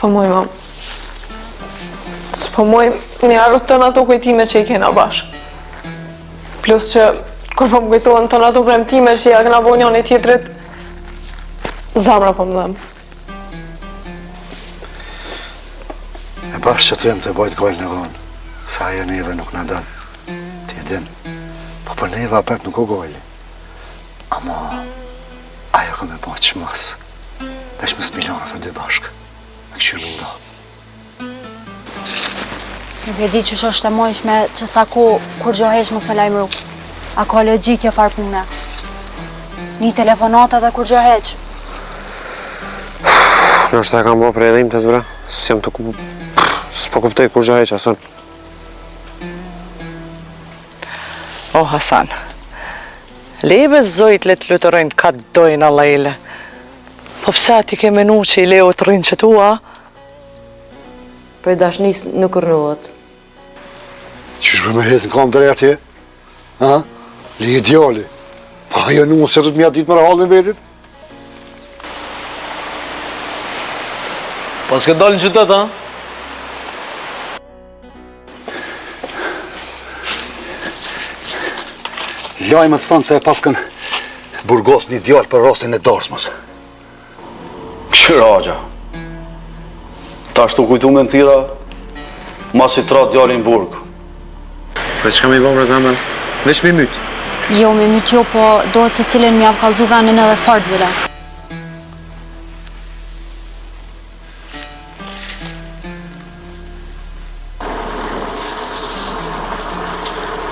S'po muj ma. S'po muj me harru tëna ato kujtime që i kena bashkë. Plus që kur po më kujtohen tëna ato premtime që ja kena bo njani tjetrit, zemra po më dhem. E bash që të jem të bajt gajlen e vonë, se ajo neve nuk na don, ti e din, po për neve apet nuk o gajle. Ama, ajo ka me bo çmos, veç mos m'i lanë ata dy bashkë, me këqyrë me nda. Nuk e di qysh është e mujshme që sa kohë kurgjo hiç mos me lajmëru. A ka logjikë kjo farë pune? Një telefonatë edhe kurgjo hiç. Ndoshta e kam bo prej dhimtës bre, s'jam të ku... S'po kuptoj kurgjo hiç asun. O Hasan, le be zogjtë le të fluturojnë ka të dojnë allele. Po pse a ti ke menu që i leo të rrinë qëtu, a? Prej dashnisë nuk rrnohet. Qysh bre me hecë në kamë deri atje? Ha? Li djali. Pa ajo nuse do të m'ja ditë më hallin vetit? Paske dalë në qytet, ha? Lajmet thonë se e paskën burgos një djalë për rastin e darsmës. Kqyr axha. Tash u kujtu me më thirr, masi t'ra djali në burg. Po çka me i bo bre zemër? Veç me myt. Jo, me myt jo, po dohet secilin me jav kallzu venin edhe fort bile.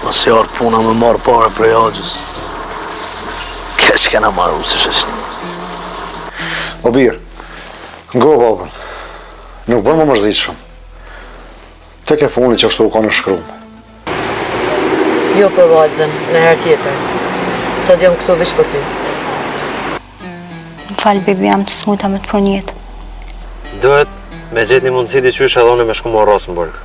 Mos i ardh puna me marrë pare prej axhës. Keq kena maru si shoqni. O bir, ngo babën. Nuk bën me u mërzit shumë. Tek e fundit qashtu u kanë e shkrume. Jo për vajzën, në herë tjetër. Sot jam këtu veç për ty. Më fal bebi jam që s'mujta me të përnjet. Duhet me gjetë një mundësi diqysh edhe unë me shku me u rrasë në burg.